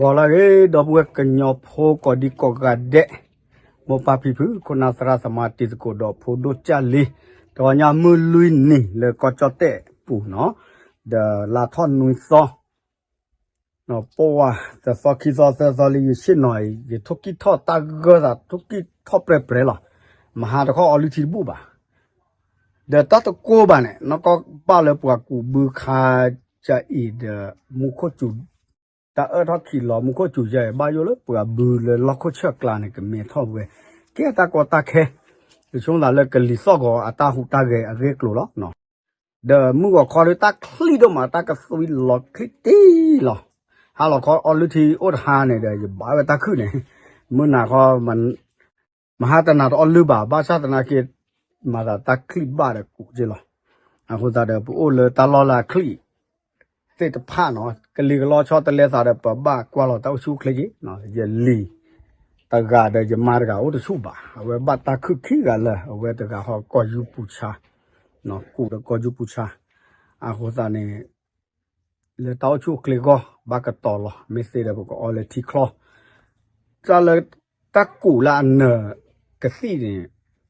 ဂီၤလၢအဂ့ၤ ဒီပုၢ်ဝဲၢ်ကညီဖိကိးဒံကိးဂၤဒဲး, မိၢ်ပၢ်ဖံဖု ခိၣ်နၢ်သရၣ်သမါ တံၤသကိးဒီးဖိဒိၣ်ကၢ်လံ, တဂီၤညါမုၢ်လွံၢ်နံၤလၢကီၢ်ကၠီၣ်တဲၣ်ပူၤနီၤ, ဒီးလါထီၣ်နွံသီ ပဝဲတသီခံသီသၢသီလံ ယဆ့ၣ်နီၤအံၤ ယထိၣ်ကံၢ်ထီၣ်တၢ်ဂၢၢ်သး ထိၣ်ကံၢ်ထီၣ်ပြဲပြဲလီၤ. မဟါတခီအီလုၢ်ထံတဘူၣ်ဘၣ်, ဒီးတၢ်တကိးဘၣ်န့ၣ် နီၢ်ကီၢ်ဘၣ်လၢပှၤကူးဘုခါကၢ်အံၤဒီး မူခိၣ်စူၤ တၢ်အၢၣ်ထီၣ်ခံလီၤ မူခိၣ်စူၤယဲ ဘၣ်ယိၣ်လၢပှၤဘုလၢလီၢ်ခိၣ်ဆၢၣ်ကျါန့ၣ် ကမဲထီၣ်ဝဲ ကဲတၢ်ကီတၢ်ခဲ, ယဆိကမိၣ်သးလၢကလံၤသီၣ်ဂီၤအတၢ်ဟူးတၢ်ဂဲၤအဂ့ၢ်ကျိၤလီၤ. ဒီးမုၢ်ဂီၤခီဒီးတၢ်ချံၣ်ဒိၣ်မး တၢ်ကသွံလီၤချံၣ်တံၢ်လီၤ. ဟါလီၤခီအီလုၢ်ထံအိၣ်တဟါန့ၣ်ဒီး ယဘၣ်ဝဲတၢ်ခုၣ်န့ၣ်, မုၢ်နၤခီ မဟါတနၤတအီလုၢ်ဘၣ် ဘၣ်ဆၣ်သနာ်က့ မၤသးတၢ်ချံၣ်ဘၣ်ဒီးကူးက့လီၤ. အဃိသတးဒီး ပအိၣ်လၢတၢ်လီၢ်လၢအချံၣ်သ့ၣ်တဖၣ်နီၤ ကလံၤကလီဆီတလဲသးဒီး ပဘၣ်ကွၢ်လီၤတၢ်အိၣ်ဆူၣ်အိၣ်ချ့က့ၤ, ယလံၤတဂၤဒီးယမါတဂၤအိၣ်တဆူၣ်ဘၣ်, အဝဲဘၣ်တၢ်ခုၣ်ခံဂၤလၢ အဝဲတဂၤဟီၣ်ကီၢ်ယူပူၤဆါ, ကူးဒီးကီၢ်ယူပူၤဆါ, အဃိသတးန့ၣ် လၢတၢ်အိၣ်ဆူၣ်အိၣ်ချ့အဂီၢ် ဘၣ်ကတီၤလီၤ မ့ၢ်သ့ဒီးပကအီလၢထံချီ တၢ်လၢ တၢ်ကူးလၢအနၢၤကသံၣ်န့ၣ်,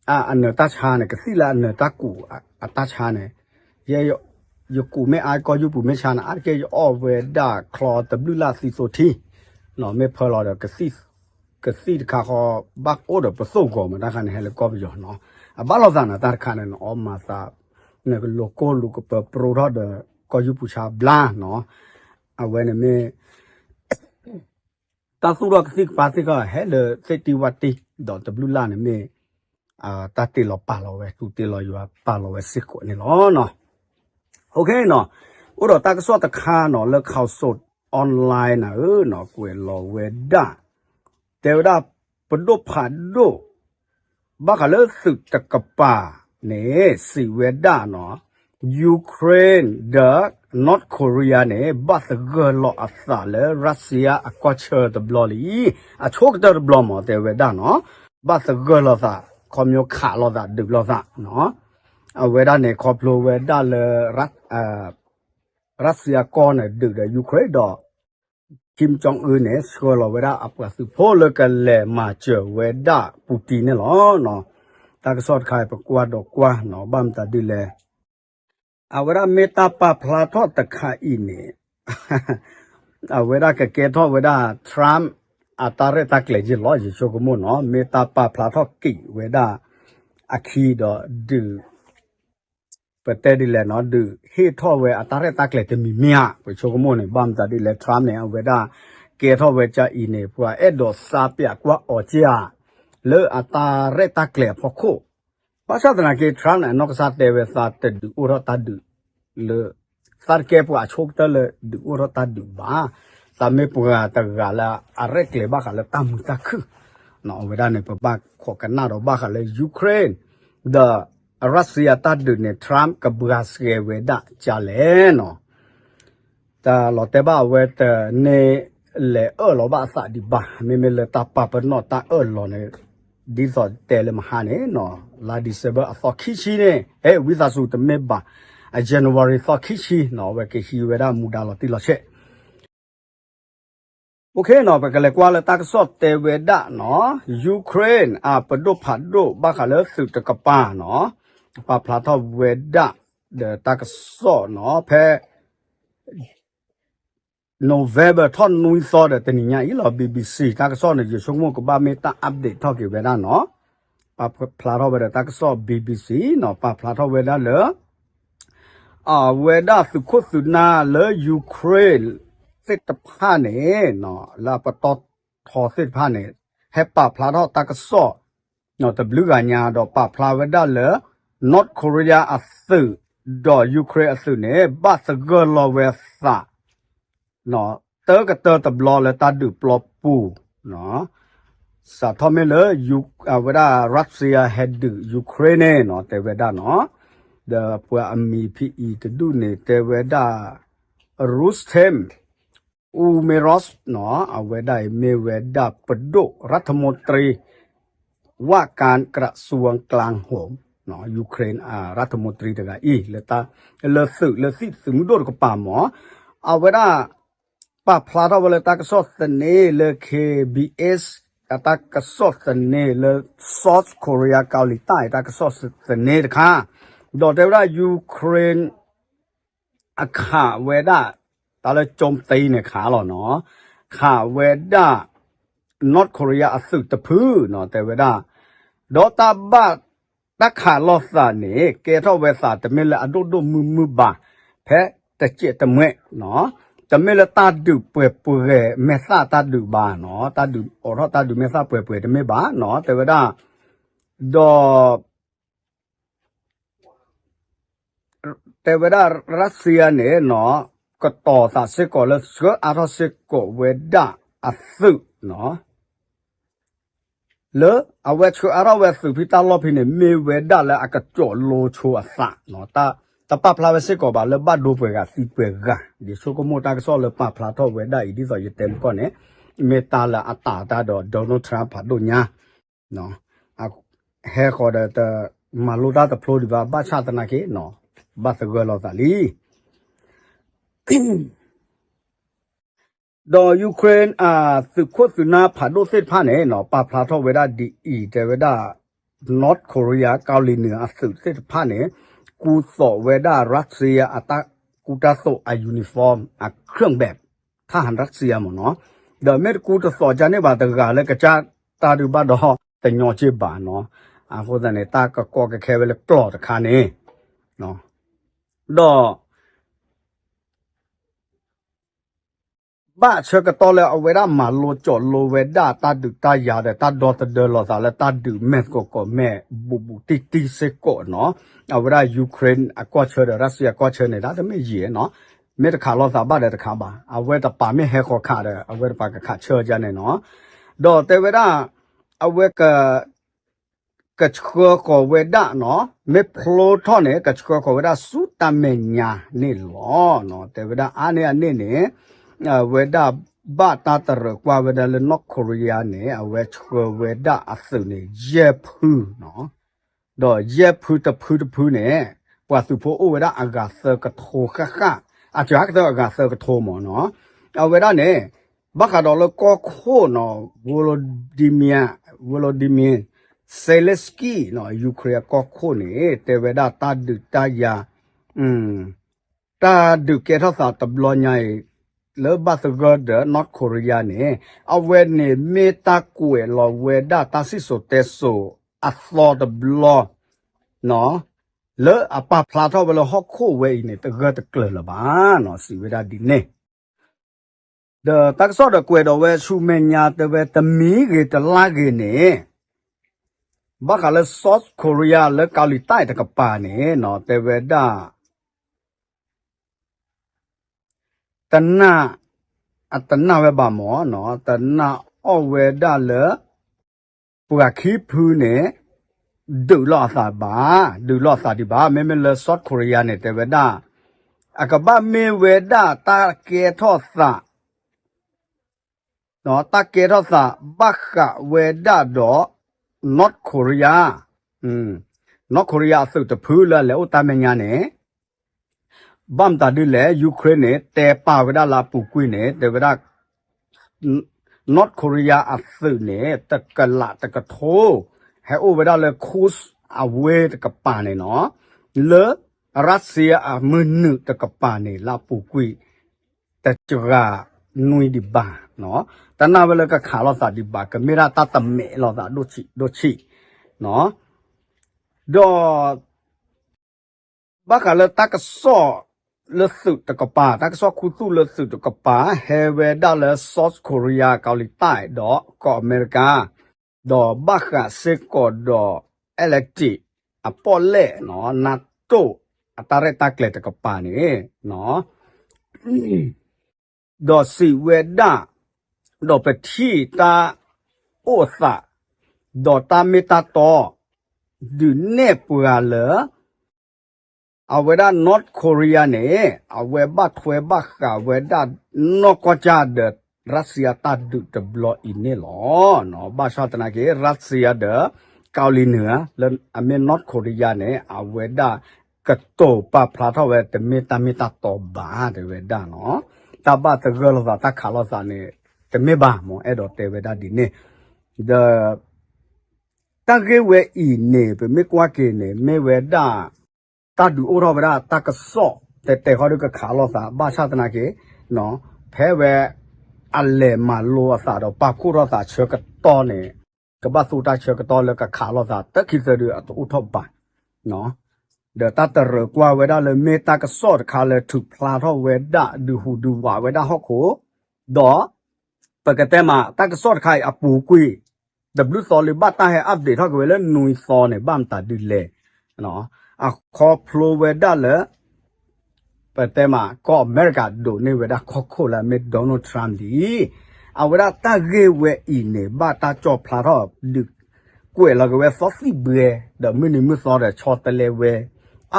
အနၢၤတၢ်ဆါန့ၣ် ကသံၣ်လၢအနၢၤတၢ်ကူးအတၢ်ဆါန့ၣ်, ယဲ ယကူးမ့ၢ်အါကီၢ်ယူပူၤမ့ၢ်ဆါန့ၣ် အါတက့ၢ် ယအီၣ်ဝဲဒၣ်ချီတဘျုးလၢ်သံသိထံ, မ့ၢ်ဖၢလီၤဒီး ကသံၣ်တခါဃီ ဘၣ်အိၣ်ဒီးပသိၣ်ဂီၤမး တၢ်ခါန့ၣ် ဟဲလၢကီၢ်ပယီၤနီၤ, အဘၣ်လိာ်သးန့ၣ် တၢ်တခါန့ၣ် နအီၣ်မၤသး နကလိၤကိၢ်လိၤကပၢၤပြိထီၣ်ဒီး ကီၢ်ယူပူၤဆါဘျါနီၤ, အဝဲန့ၣ်မ့ၢ် တၢ်သူၣ်ထီၣ်ကသံၣ်ကပၤသ့ၣ်တဖၣ် ဟဲလၢသ့ၣ်တံၢ်ဝၣ်တံၢ် ဒီးတဘျုးလၢ်န့ၣ်မ့ၢ် တၢ်တ့လီၤပာ်လီၤဝဲ သူတ့လီၤယွၤပာ်လီၤဝဲစ့ၢ်ကီးန့ၣ်လီၤ. အိၣ်နီၤ, အိၣ်ဒီးတၢ်ကစီၣ်တခါနီၤ လၢ Khaosod Online နၤဧၢနီၤ ကွဲးလီၤဝဲဒၣ် တဲဝဲဒၣ် ပဒိၣ်ဖးဒိၣ် ဘၣ်ဃးလၢသုးတကပၤန့ၣ် စံးဝဲဒၣ်နီၤ Ukraine ဒီး North Korea န့ၣ် ဘၣ်သဂၢၢ်လီၤအသးလၢ Russia အကီၢ်ဆၢတဘျီလံ, အဆိကတၢၢ်တဘျီမ့ၢ်တဲဝဲဒၣ်နီၤ, ဘၣ်သဂၢၢ်လိာ်သး ခီဖျိခးလိာ်သးဒုးလိာ်သးနီၤ, အဝဲဒၣ်န့ၣ် ခီဖျိဝဲဒၣ်လၢ Russia ကီၢ်န့ၣ် ဒုးဒီး Ukraine ဒီး Kim Jong Un န့ၣ် ဆှၢလီၤဝဲဒၣ်အပှၤသုးဖိလၢကလဲၤမၤစၢၤဝဲဒၣ် Putin န့ၣ်လီၤ. တၢ်ကစီၣ်တခါအံၤ ပကွၢ်ဒီးကွၢ်နီၤ ဘၣ်မတၤဒ်လဲၣ် အဝဲဒၣ်မ့ၢ်တၢ်ပာ်ဖျါထီၣ်တခါအံၤန့ၣ် အဝဲဒၣ်ကကဲထီၣ်ဝဲဒၣ် Trump အတၢ်ရဲၣ်တၢ်ကျဲၤယ့ၢ်လီၤ ယဆိကမိၣ်နီၤ မ့ၢ်တၢ်ပာ်ဖျါထီၣ်က့ၤဝဲဒၣ်အခံဒီးဒုး ပတဲဒ်လဲၣ်နီၤ ဒုးဟ့ၣ်ထီၣ်ဝဲအတၢ်ရဲၣ်တၢ်ကျဲၤတမံၤမံၤဧါ ပဆိကမိၣ်န့ၣ် ဘၣ်မတၤဒ်လဲၣ် Trump န့ၣ် အဝဲဒၣ်ကဲထီၣ်ဝဲကအံၤန့ၣ် ပှၤအဲၣ်ဒိးစးပၠးကွၢ်အီၤက့ဧါ လၢအတၢ်ရဲၣ်တၢ်ကျဲၤအဖီခိၣ် ဘၣ်ဆၣ်သနာ်က့ Trump န့ၣ် အနီၢ်ကစၢ်တဲဝဲသးတဒုးအိၣ်ထီၣ်တၢ်ဒုး လၢ သးတကဲပှၤအဆိကတၢၢ်လၢဒုးအိၣ်ထီၣ်တၢ်ဒုးဘၣ်, သးမ့ၢ်ပှၤတဂၤလၢအရဲၣ်ကျဲၤဘၣ်ဃးလၢတၢ်မုာ်တၢ်ခုၣ်, အဝဲဒၣ်န့ၣ် ပဘၣ်ခိးကနၣ်ဒီးဘၣ်ဃးလၢ Ukraine ဒီး Russia တၢ်ဒုးန့ၣ် Trump ကဘှါစှဲၤဝဲဒၣ်ကလဲၣ်နီၤ တၢ်လီၤတဲာ်ဘၣ်အဝဲတန့ၢ်လဲၤအၢၣ်လီၤဘၣ်အသးဒံးဘၣ်, မ့မ့ၢ်လၢတၢ်ပာ်ပနီၣ်တၢ်အၢၣ်လီၤန့ၣ် ဒ်သိးတဲလၢမဟါန့ၣ်နီၤ လါ December အသီခံဆံန့ၣ် ဟဲဝံသးစူၤတမ့ၢ်ဘၣ်, အ January သီခံဆံနီၤ အဝဲကဟံးဝဲဒၣ်မူဒါလီၤတံၢ်လီၤဆဲး OK နီၤ ပကလဲၤကွၢ်လၢတၢ်ကစီၣ်တဲဝဲဒၣ်နီၤ Ukraine အပဒိၣ်ဖးဒိၣ်ဘၣ်ဃးလၢသုးတကပၤနီၤ ပာ်ဖျါထီၣ်ဝဲဒၣ် ဒီးတၢ်ကစီၣ်နီၤ ဖဲ November ထီၣ်နွံသီဒီးတနံၤညါအံၤလီၤ BBC တၢ်ကစီၣ်န့ၣ် ယဆိကမိၣ်ကဘၣ်မ့ၢ်တၢ် update ထီၣ်က့ၤဝဲဒၣ်နီၤ ပာ်ဖျါထီၣ်ဝဲဒီးတၢ်ကစီၣ် BBC နီၤ ပာ်ဖျါထီၣ်ဝဲဒၣ်လၢ အဝဲဒၣ်သုးခိၣ်သုးနၢ်လၢ Ukraine သ့ၣ်တဖၣ်န့ၣ် လၢအပတီၢ်ထီသ့ၣ်တဖၣ်န့ၣ် ဟဲပာ်ဖျါထီၣ်တၢ်ကစီၣ် တဘျုးဂၤညါဒီးပာ်ဖျါဝဲဒၣ်လၢ North Korea အသုး ဒီး Ukraine အသုးန့ၣ် ဘၣ်သဂၢၢ်လီၤဝဲသး တၢကတၢၢ်တဘျီလၢတၢ်ဒုးပျီပူၤ စးထီၣ်မ့ၢ်လၢ အဝဲဒၣ် Russia ဟဲဒုး Ukraine န့ၣ်နီၤ တဲဝဲဒၣ်နီၤ ဒီးပှၤအမံၤဖံးအံၤတဒူၣ်န့ၣ် တဲဝဲဒၣ် Rustem Umerov နီၤ အဝဲဒၣ်အံၤမ့ၢ်ဝဲဒၣ်ပဒိၣ် รัฐมนตรี ว่าการกระทรวงกลาโหม Ukraine အ รัฐมนตรี တဂၤအံၤ လၢသုးလၢသံၣ်သုးမုၢ်ဒိၣ်တကပၤမ့ၢ် အဝဲဒၣ် ပာ်ဖျါထီၣ်ဝဲလၢတၢ်ကစီၣ်သန့လၢ K B S အတၢ်ကစီၣ်သန့လၢ South Korea ကီၤလံၤတၢ်အတၢ်ကစီၣ်သန့တခါ, ဒီးတဲဝဲဒၣ် Ukraine အခးဝဲဒၣ် တၢ်လၢကၠိသံန့ၣ်ခးလီၤနီၤ, ခးဝဲဒၣ် North Korea အသုးတဖုနီၤ တဲဝဲဒၣ်, ဒီးတၢ်ဘၣ် တၢ်ခးလိာ်သးန့ၣ် ကဲထီၣ်ဝဲသးတမ့ၢ်လၢအဒိၣ်ဒိၣ်မုၢ်မုၢ်ဘၣ်, ဖဲတစဲးတမှဲးနီၤ, တမ့ၢ်လၢတၢ်ဒုးပှဲၤပှဲၤမဲာ်သၣ်တၢ်ဒုးဘၣ်နီၤ, တၢ်ဒုးအိးထီၣ်တၢ်ဒုးမဲာ်သၣ်ပှဲၤပှဲၤတမ့ၢ်ဘၣ်နီၤ တဲဝဲဒၣ်, ဒီး တဲဝဲဒၣ် Russia န့ၣ်နီၤ ကတီၤသးစ့ၢ်ကီးလၢဆှၢအါထီၣ်စ့ၢ်ကီးဝဲဒၣ်အသုးနီၤ လၢအဝဲဆှၢအါထီၣ်ဝဲအသုးဖဲတၢ်လီၢ်ဖဲန့ၣ် မ့ၢ်ဝဲဒၣ်လၢအကစီၣ်လိဆိအသးနီၤ, တၢ် တပာ်ဖျါဝဲစ့ၢ်ကီးဘၣ်လၢဘၣ်ဒိပှဲၤဂၤသံပှဲၤဂၤ, ယဆိကမိၣ်တၢ်ကစီၣ်လၢပာ်ဖျါထီၣ်ဝဲဒၣ်အံၤ ဒ်သိးယတဲမုၢ်ကီၢ်န့ၣ် မ့ၢ်တၢ်လၢအတၢ်တၢ်ဒီး Donald Trump ဖးဒိၣ်ညါ ဟဲဃီၤဒီးတမၤလိတၢ်တဖျိဒံးဘၣ် ဘၣ်ဆၣ်သနာ်က့နီၤ ဘၣ်သဂၢၢ်လိာ်သးလံ. ဒီး Ukraine အသုးခိၣ်သုးနၢ်ဖးဒိၣ်သ့ၣ်တဖၣ်န့ၣ်နီၤ ပာ်ဖျါထီၣ်ဝဲဒၣ်ဒ်အံၤ တဲဝဲဒၣ် North Korea ကီၤလံၤနုၤအသုးသ့ၣ်တဖၣ်န့ၣ် ကူသိးဝဲဒၣ် Russia အတၢ်ကူတၢ်သိးအ uniform အ เครื่องแบบ ทหาร Russia မ့ၢ်နီၤ, ဒီးမ့ၢ်တကူတသိးကန့ၣ်ဘၣ် တဂၤလၢကစၢ်တၢ်ဒုးဘၣ်ဒီးတညီက့ၢ်ဘၣ်နီၤ, အဃိသတးန့ၣ် တၢ်ကကီကခဲဝဲလၢကျိာ်တခါန့ၣ် ဒီး ဘၣ်ဆၢကတီၢ်လၢအဝဲဒၣ်မၤလိကၠီၣ်လိဝဲဒၣ်တၢ်ဒုးတၢ်ယၤဒီးတၢ်ဒီသဒၢလိာ်သးလၢတၢ်ဒုးမဲာ်သကိးကိးမဲာ်ဘူးဘူးတံၢ်တံၢ်စ့ၢ်ကီးနီၤ, အဝဲဒၣ် Ukraine အကီၢ်ဆၢဒီး Russia အကီၢ်ဆၢန့ၣ် တၢ်တမ့ၢ်ယံာ်နီၤ, မ့ၢ်တခးလိာ်သးဘၣ်ဒီးတခးဘၣ်, အဝဲတပၤမ့ၢ်ဟဲဃီၤခးဒီး အဝဲတပၤကခးဆၢကန့ၣ်နီၤ, ဒီးတဲဝဲဒၣ် အဝဲ ကဆှၢဃီၤဝဲဒၣ်နီၤ, မ့ၢ်ဖျိထီၣ်န့ၣ် ကဆှၢဃီၤဝဲဒၣ်ဆူတၢ်မဲာ်ညါန့ၣ်လီၤ. တဲဝဲဒၣ်အါန့ၢ်အန့ၣ်န့ၣ် အဝဲဒၣ်ဘၣ်တၢ်တရၢၣ်ကွၢ်ဝဲဒၣ်လၢ North Korea န့ၣ် အဝဲဆှၢဝဲဒၣ်အသုးန့ၣ် ယဲၢ်ဖုနီၤ, ဒီးယဲၢ်ဖုတဖုတဖုန့ၣ် ပှၤသုးဖိအိၣ်ဝဲဒၣ်အဂၤသၢကထိဃၣ်ဃၣ်, အစှၤကတၢၢ်အဂၤသၢကထိမ့ၢ်နီၤ, အဝဲဒၣ်န့ၣ် ဘၣ်ဃးဒီးလၢကီၢ်ခိၣ်နီၤ Volodymyr Volodymyr Zelensky နီၤ Ukraine အကီၢ်ခိၣ်န့ၣ် တဲဝဲဒၣ်တၢ်ဒုးတၢ်ယၤ တၢ်ဒုးကဲထီၣ်သးတဘျီညါအံၤ လၢဘၣ်သဂၢၢ်ဒီး North Korea န့ၣ် အဝဲန့ၣ်မ့ၢ်တၢ်ကွဲးလီၤဝဲဒၣ်တၢ်စံၣ်စိၤတဲစိၤအသီတဘျီ လၢအပာ်ဖျါထီၣ်ဝဲလၢဟီၣ်ခိၣ်ဝဲအံၤန့ၣ် တဂၢၢ်တကျၢၤလၢၤဘၣ်နီၤ စံးဝဲဒၣ်ဒ်န့ၣ် ဒီးတၢ်ကစီၣ်ဒီးကွဲးဒီးဝဲဆူမဲာ်ညါတဲဝဲတမံၤဂ့ၤတလါဂ့ၤန့ၣ် ဘၣ်ဃးလၢ South Korea လၢကီၤလံၤတၢ်အံၤတကပၤန့ၣ်နီၤ တဲဝဲဒၣ် တနာ် အတနာ်ဝဲဘၣ်မ့ၢ်နီၤ တနာ်အီၣ်ဝဲဒၣ်လၢ ပှၤခံဖုန့ၣ် ဒုးလိာ်အသးဘၣ်, ဒုးလိာ်အသးဒံးဘၣ်, မ့မ့ၢ်လၢ South Korea န့ၣ် တဲဝဲဒၣ် အကဘၣ်မ့ၢ်ဝဲဒၣ်တၢ်ကဲထီၣ်သး တၢ်ကဲထီၣ်သးဘၣ်ဃးဝဲဒၣ်ဒီး North Korea, North Korea အသုးတဖုလၢအလဲၤအိၣ်တၢ်မဲာ်ညါန့ၣ် ဘၣ်မတၤဒ်လဲၣ် Ukraine န့ၣ် တဲပာ်ဝဲဒၣ်လၢအပူၤကွံာ်န့ၣ် တဲဝဲဒၣ် North Korea အသုးန့ၣ် တကလးတကထိ ဟဲအိၣ်ဝဲဒၣ်လၢ Kursk အဝ့ၢ်တကပၤန့ၣ်နီၤ လၢ Russia အမုၢ်နုာ်တကပၤန့ၣ် လၢအပူၤကွံာ် တစှၤနွံဒံးဘၣ်, တနာ်ဝဲလၢကခးလိာ်သးဒံးဘၣ်, ကမ့ၢ်ဒၣ်တၢ်တမဲာ်လိာ်သးဒိၣ်ဆံးဒိၣ်ဆံး, ဒီး ဘၣ်ဃးလၢတၢ်ကစီၣ်လၢသုးတကပၤ, တၢ်ကစီၣ်ခူသူၣ်လၢသုးတကပၤ ဟဲဝဲဒၣ်လၢ South Korea ကီၤလံၤတၢ်ဒီးကီၢ်အမဲရကၤ, ဒီးဘၣ်ဃးစ့ၢ်ကီးဒီး Atlantic အပီၣ်လဲၣ် NATO အတၢ်ရဲၣ်တၢ်ကျဲၤတကပၤန့ၣ် ဒီးစံးဝဲဒၣ်, ဒီးပထံၣ်တၢ်အိၣ်အသး, ဒီးတၢ်မ့ၢ်တၢ်တီ, ဒုးနဲၣ်ပှၤလၢ အဝဲဒၣ် North Korea န့ၣ် အဝဲဘၣ်ထွဲဘၣ်ဃးဝဲဒၣ်နီၢ်ကီၢ်ကၢ်ဒီး Russia တၢ်ဒုးတဘျီအံၤန့ၣ်လီၤ. ဘၣ်ဆၣ်သနာ်က့ Russia ဒီး ကီၤလံၤနုာ် လၢအမ့ၢ် North Korea န့ၣ် အဝဲဒၣ်ကတိၤပာ်ဖျါထီၣ်ဝဲ တမ့ၢ်တၢ်မ့ၢ်တၢ်တီဘၣ် တဲဝဲဒၣ်နီၤ. တၢ်ဘၣ်သဂၢၢ်လိာ်သး တၢ်ခးလိာ်သးန့ၣ် တမ့ၢ်ဘၣ်မၢ် အဲၣ်ဒိးတဲဝဲဒၣ်ဒ်န့ၣ်, ဒီး တၢ်ဂ့ၢ်ဝဲအံၤန့ၣ် ပမ့ၢ်ကွၢ်က့ၤန့ၣ် မ့ၢ်ဝဲဒၣ် တၢ်ဒုးအိၣ်ထီၣ်ဝဲဒၣ်တၢ်ကစီၣ် တဲတဲဃီဒီးကခးလိာ်သး ဘၣ်ဆၣ်သနာ်က့ ဖဲဝဲ အလဲၤမၤလိအသးဒီးပာ်ဖှိၣ်ထီၣ်သးဆၢကတီၢ်န့ၣ် ကဘၣ်သူတၢ်ဆၢကတီၢ်လၢကခးလိာ်သး တၢ်ခံသၢဒုးအတအိၣ်ထီၣ်ဘၣ် ဒီးတၢ်တရၢၣ်ကွၢ်ဝဲဒၣ်လၢမ့ၢ်တၢ်ကစီၣ်တခါလၢထုးဖျါထီၣ်ဝဲဒၣ်ဒုးဟူးဒုးဝးဝဲဒၣ်ဟီၣ်ခိၣ်, ဒီး ပကတဲမး တၢ်ကစီၣ်တခါအံၤအပူၤကွံာ် တဘျုးသီလံ ဘၣ်တၢ်ဟဲ update ထီၣ်က့ၤဝဲလၢနွံသီန့ၣ် ဘၣ်မတၤဒုးလဲၣ်. အခီဖျိဝဲဒၣ်လၢ ပတဲမး ကီၢ်အမဲရကၤဒိးန့ၢ်ဝဲဒၣ်ကီၢ်ခိၣ်လၢအမ့ၢ် Donald Trump ဒ်အံၤ, အဝဲဒၣ်တၢ်ဂ့ၢ်ဝဲအံၤန့ၣ် ဘၣ်တၢ်ကၠီၣ်ဖျါထီၣ်ဒုး ကွဲးလီၤက့ၤဝဲသီသံၣ်ဘှဲ ဒီးမုၢ်နံၤမုၢ်သီဒီးဆီတလဲဝဲ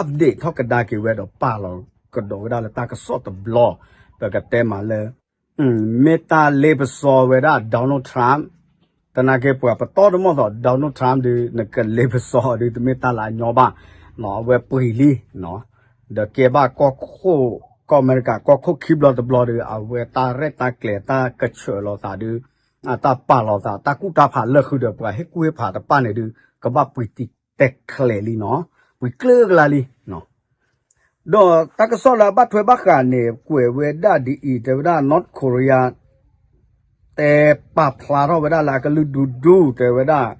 update ထီၣ်ကဒါက့ၤဝဲဒီးပာ်လီၤကဒီးဝဲဒၣ်လၢတၢ်ကစီၣ်တဘျီ, ပကတဲမးလၢ မ့ၢ်တၢ်လ့ပစီဝဲဒၣ် Donald Trump, သနာ်က့ပှၤပတီၢ်တမီၢ်သိး Donald Trump ဒုး နကလ့ပစီအီၤဒုး တမ့ၢ်တၢ်လၢအညီဘၣ်, အဝဲပှ့ၤလံ, ဒီးကဲဘၣ်ကီၢ်ခိၣ် ကီၢ်အမဲရကၤကီၢ်ခိၣ်ခံဘျီတဘျီဒီး အဝဲတၢ်ရဲၣ်တၢ်ကျဲၤတၢ်ကဆှၢလိာ်သးဒုး တၢ်ပာ်လိာ်သး တၢ်ကူၣ်တၢ်ဖးလၢဃုာ်ဒီးပှၤဟ့ၣ်ကူၣ်ဟ့ၣ်ဖးတဖၣ်န့ၣ်ဒုး ကဘၣ်ပှ့ၤတံာ်တဲာ်ချဲးလံနီၤ, ပှ့ၤကျၢၢ်ကလါလံ ဒီးတၢ်ကစီၣ်လၢအဘၣ်ထွဲဘၣ်ဃးန့ၣ် ကွဲးဝဲဒၣ်ဒ်အံၤ တဲဝဲဒၣ် North Korea တဲပာ်ဖျါထီၣ်ဝဲဒၣ်လၢအကလုၢ်ဒူဒူ တဲဝဲဒၣ်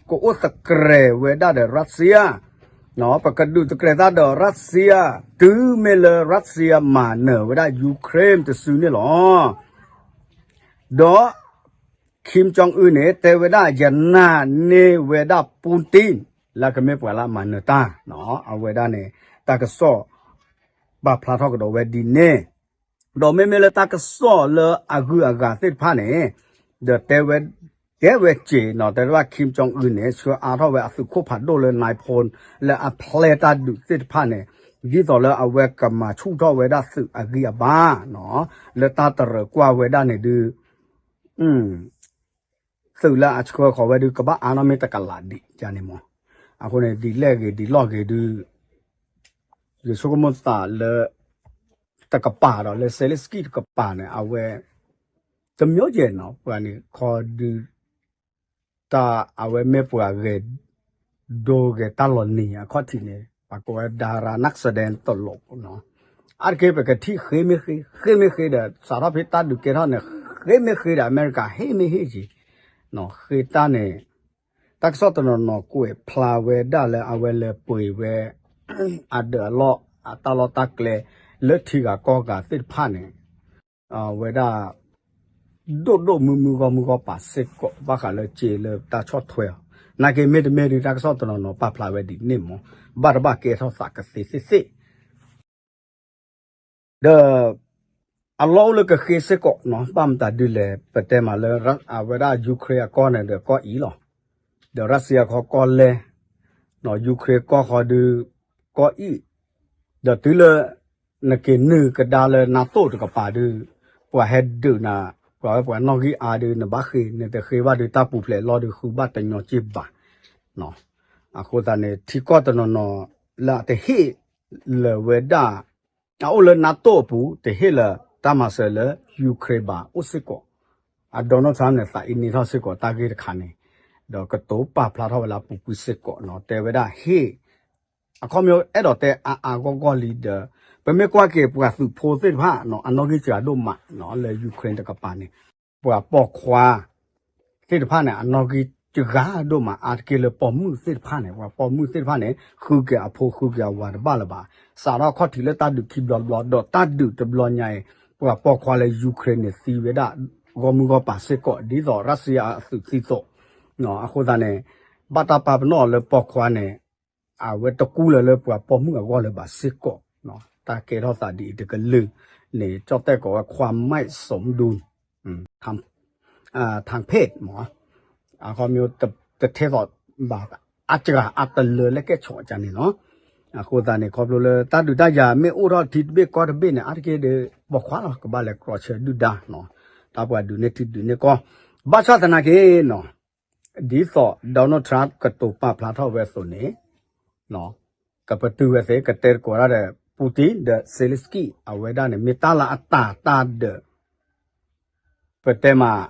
ကအိၣ်သကြဲးဝဲဒၣ်ဒီး Russia, ပကဒုးသကြဲးတၢ်ဒီး Russia တုၤမ့ၢ်လၢ Russia မၤနၢၤဝဲဒၣ် Ukraine တစုန့ၣ်လီၤ. ဒီး Kim Jong Un န့ၣ် တဲဝဲဒၣ် ယနာ်န့ၢ်ဝဲဒၣ် Putin လၢကမ့ၢ်ပှၤလၢအမၤနၢၤတၢ်, အဝဲဒၣ်န့ၣ် တၢ်ကစီၣ် ပာ်ဖျါထီၣ်ကဒီးဝဲဒ်န့ၣ်, ဒီးမ့မ့ၢ်လၢတၢ်ကစီၣ်လၢအဂုၤအဂၤသ့ၣ်တဖၣ်န့ၣ်, ဒီးတဲဝဲ တဲဝဲစ့ၢ်နီၤ တဲဝဲဒၣ် Kim Jong Un န့ၣ် ဆှၢအါထီၣ်ဝဲအသုးခိၣ်ဖးဒိၣ်လၢ nine point လၢအဖျဲတၢ်ဒုးသ့ၣ်တဖၣ်န့ၣ်, ဒ်သိးလၢအဝဲကမၤဆူၣ်ထီၣ်ဝဲဒၣ်သုးအဂံၢ်အဘါ, လၢတၢ်တရၢၣ်ကွၢ်ဝဲဒၣ်န့ၣ်ဒုး သုးလၢအဆှၢဃီၤဝဲဒုး ကဘၣ်အါနီၣ်မ့ၢ်တကလးဒံးန့ၣ်မး, အဃိန့ၣ် ဒ်လဲၣ်ဂ့ၤဒ်လဲၣ်ဂ့ၤဒုး ယဆိကမိၣ်သးလၢ တကပၤဒီးလၢ Zelensky တကပၤန့ၣ် အဝဲ တမျိုးယဲၢ်နီၤ ပှၤန့ၣ် ခီဒုး တၢ်အဝဲမ့ၢ်ပှၤဂဲၤ ဒိဂဲၤတၢ်လီၤနံၤအခီၣ်ထံးန့ၣ် ပှၤကိးဝဲ ဒါရၤနၢၣ်စဒဲတလိးနီၤ, အါတက့ၢ်ပကထံၣ်ဃ့မ့ၢ်ဃ့ ဃ့မ့ၢ်ဃ့ဒီး စးထီၣ်ဖဲတၢ်ဒုးကဲထီၣ်န့ၣ် ဃ့မ့ၢ်ဃ့ဒီး အမဲရကၤဟ့ၣ်မ့ၢ်ဟ့ၣ်က့ၤ, ဃ့တၢ်န့ၣ် တၢ်ကစီၣ်တနီၤနီၤကွဲးဖျါဝဲဒၣ်လၢအဝဲလဲၤပှ့ၤဝဲ အဒၢးအလီၢ် အတၢ်လီၢ်တၢ်ကျဲ လၢထံဂၤကီၢ်ဂၤသ့ၣ်တဖၣ်န့ၣ် အဝဲဒၣ် ဒိၣ်ဒိၣ်မုၢ်မုၢ်ဂီၢ်မုၢ်ဂီၢ်ပာ်စ့ၢ်ကီး ဘၣ်ဃးလၢစ့လၢတၢ်ဆီၣ်ထွဲအီၤ, နာ်က့မ့တမ့ၢ်ဒုး တၢ်ကစီၣ်တနီၤနီၤပာ်ဖျါဝဲဒ်န့ၣ်မး, ဘၣ်တဘၣ်ကဲထီၣ်သးကသ့သ့သ့ ဒီး အလီၢ်အိၣ်လၢကဃ့စ့ၢ်ကီးနီၤ, ဘၣ်မတၤဒုးလဲၣ် ပတဲမးလၢ အဝဲဒၣ် Ukraine အကီၢ်န့ၣ်ဒီးကီၢ်အံၤလီၤ, ဒီး Russia ခီကီၢ်လဲၢ်, Ukraine ကီၢ်ဃီဒုး ကီၢ်အံၤ, ဒီးတုၤလၢ နက့ၤနုာ်ကဒါလၢ NATO တကပၤဒုး ပှၤဟဲဒုးနၤ, ပှၤဝဲပှၤနီၣ်ဂံၢ်အါဒုး နဘၣ်ဃ့, နတဃ့ဘၣ်ဒုး တၢ်ပူၤဖျဲးလီၢ်ဒုး ဃုဘၣ်တညီစ့ၢ်ဘၣ် အဃိသတးန့ၣ် ထံကီၢ်တနီၤနီၤ လၢအတဟ့ၣ်လၢၤဝဲဒၣ် အအိၣ်လၢ NATO အပူၤ တဟ့ၣ်လၢၤတၢ်မၤစၢၤလၢ Ukraine ဘၣ်အိၣ်စ့ၢ်ကီး, အ Donald Trump န့ၣ် သးအံၤန့ၢ်ထီၣ်စ့ၢ်ကီးတၢ်ဂ့ၢ်တခါန့ၣ်, ဒီးကတိၤပာ်ဖျါထီၣ်ဝဲလၢအပူၤကွံာ်စ့ၢ်ကီးနီၤ, တဲဝဲဒၣ်ဟ့ၣ် အခီပညီအဲၣ်ဒိးတဲအါအါဂီၢ်ဂီၢ်လံဒီး ပမ့ၢ်ကွၢ်က့ၤပှၤသုးဖိသ့ၣ်တဖၣ်နီၤ အနီၣ်ဂံၢ်စှၤဒိၣ်မးနီၤ လၢ Ukraine တကပၤန့ၣ်, ပှၤပိာ်ခွါ သ့ၣ်တဖၣ်န့ၣ် အနီၣ်ဂံၢ်စှၤဒိၣ်မး အါတက့ၢ်လၢပိာ်မုၣ်သ့ၣ်တဖၣ်န့ၣ်, ပှၤပိာ်မုၣ်သ့ၣ်တဖၣ်န့ၣ် ဃုက့ၤအဖိ ဃုက့ၤအဝၤတဘၣ်လၢၤဘၣ်, စးထီၣ်ခီၣ်ထံးလၢတၢ်ဒုးခံဘျီတဘျီ ဒီးတၢ်ဒုးတဘျီညါအံၤ ပှၤပိာ်ခွါလၢ Ukraine န့ၣ် သံဝဲဒၣ် ဂီၢ်မုၢ်ဂီၢ်ပၤစ့ၢ်ကီး ဒ်သိး Russia အသုးသံသိး, အဃိသတးန့ၣ် ဘၣ်တၢ်ပာ်ပနီၣ်အီၤလၢပိာ်ခွါန့ၣ် အဝဲတကူလၢၤလၢပှၤပိာ်မုၣ်အဂီၢ်လၢၤဘၣ်စ့ၢ်ကီး, တၢ်ကဲထီၣ်သးဒ်အံၤတကလုာ်န့၁ၣ် ကၠီၣ်တဲၣ်ကိးဝဲ ความไม่สมดุล ทางเพศ မး, အခီပညီ တထဲသိးဘၣ် အစှၤအတလၢလၢကဲဆီၣ်ကန့ၣ်လီၤ. အဃိသတးန့ၣ် ခီဖျိလၢတၢ်ဒုးတၢ်ယၤမ့ၢ်အိၣ်ထီၣ်ထံတဘ့ၣ်ကီၢ်တဘ့ၣ်န့ၣ် အါတက့ၢ်ဒီး ပိာ်ခွါလီၤ ကဘၣ်လဲၤကြီဆၢဒုၣ်ဒါ, တၢ်ပှၤဒုးန့ၢ်ထံဒုးန့ၢ်ကီၢ်, ဘၣ်ဆၣ်သနာ်က့နီၤ ဒ်သိး Donald Trump ကတိၤပာ်ဖျါထီၣ်ဝဲအသိးန့ၣ် ကပတုာ်ဝဲသ့ၣ် ကတဲသကိးတၢ်ဒီး Putin ဒီး Zelensky အဝဲဒၣ်န့ၣ် မ့ၢ်တၢ်လၢအတၢ်တၢ်ဒီး ပတဲမး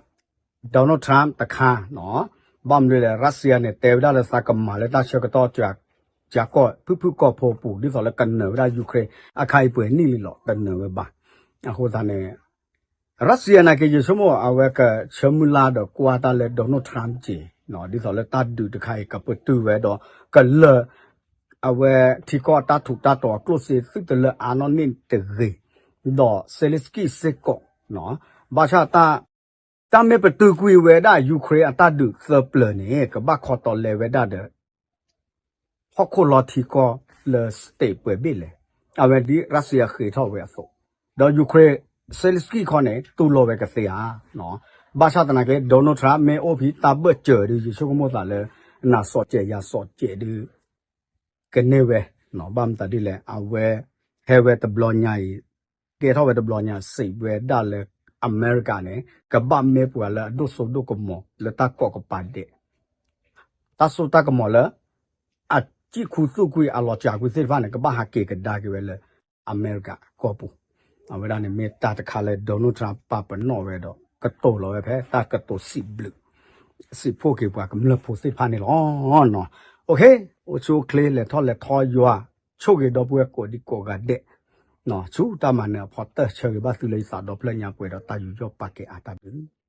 Donald Trump တခါနီၤ. ဘၣ်မနုၤလဲၣ် Russia န့ၣ် တဲဝဲဒၣ်လၢသးကမၤလၢတၢ်ဆၢကတီၢ် ကၠၤကီၢ် ဖုၣ်ဖုၣ်ကီၢ်ဖိပူၤ ဒ်သိးလၢကနၢၤဝဲဒၣ် Ukraine အခါအံၤပှဲၤနံၣ်လံလီၤ တနၢၤဝဲဘၣ်. အဃိသတးန့ၣ် Russia နာ်က့ ယဆိကမိၣ် အဝဲကဆၢမုၢ်လၢ်ဒီးကွၢ်တၢ်လၢ Donald Trump က့ၤ ဒ်သိးလၢတၢ်ဒုးတခါအံၤ ကပတုာ်ဝဲဒီး ကလၢာ် အဝဲထံကီၢ်အတၢ်ထူးတၢ်တီၤအကျိၣ်စ့ သုတလၢအါနီၣ်န့ၢ်တဂ့ၤ, ဒီး Zelensky စ့ၢ်ကီး ဘၣ်ဆၣ် တၢ်မ့ၢ်ပတုာ်ကွံာ်ဝဲဒၣ် Ukraine အတၢ်ဒုးသၢပျၢၤန့ၣ် ကဘၣ်ခီတီလဲဝဲဒၣ်ဒီး ဟီၣ်ခိၣ်လီၤထံကီၢ်လၢ state ပှဲၤဘ့ၣ်လဲၣ်, အဝဲဒ် Russia ဃ့ထီၣ်ဝဲအသိး, ဒီး Ukraine Zelensky ခီန့ၣ် တူၢ်လိာ်ဝဲကသ့ဧါ. ဘၣ်ဆၣ်သနာ်က့ Donald Trump မ့ၢ်အိၣ်ဖဲတၢ်ဘၢၣ်စၢၤဒီး ယဆိကမိၣ်သးလၢ နၤစီၤစဲးယၤစီၤစဲးဒီး ကန့ၢ်ဝဲ, ဘၣ်မတၤဒ်လဲၣ် အဝဲ ဟဲဝဲတဘျီညါအံၤ ကဲထီၣ်ဝဲတဘျီညါ စံးဝဲဒၣ်လၢ အမဲရကၤန့ၣ် ကဘၣ်မ့ၢ်ပှၤလၢအဒိၣ်စိဒိၣ်ကမီၤလၢတၢ်ကိးကပၤဒဲး, တၢ်စိတၢ်ကမီၤလၢ အစံၣ်ခူသူၣ်ကွံာ်အလီၤစှၤကွံာ်သ့ၣ်တဖၣ်န့ၣ် ကဘၣ်ဟးက့ၤကဒါက့ၤဝဲလၢ အမဲရကၤကီၢ်ပူၤ, အဝဲဒၣ်န့ၣ်မ့ၢ်တၢ်တခါလၢ Donald Trump ပာ်ပနီၣ်ဝဲဒီး ကတိၤလီၤဝဲဖဲတၢ်ကတိၤစံးဘျုး စံးဖှိၣ်က့ၤပှၤကမျၢၢ်ဖိသ့ၣ်တဖၣ်န့ၣ်လီၤ. အိၣ်ဆူၣ်အိၣ်ချ့ လဲၤထီၣ်လဲၤထီယွၤ ဆိၣ်ဂ့ၤဒီပုၢ်ဝဲၢ်ကိးဒံကိးဂၤဒဲး, ဆူတၢ်မၤနၢၤအဖီတၢၢ် ဆၢဂ့ၤဘၣ်သုလၢယသးဒီဖျၢၣ်ညါပှဲၤဒီးတၢ်ယူးယီၣ်ပာ်ကဲအါတၢ်ဘျုး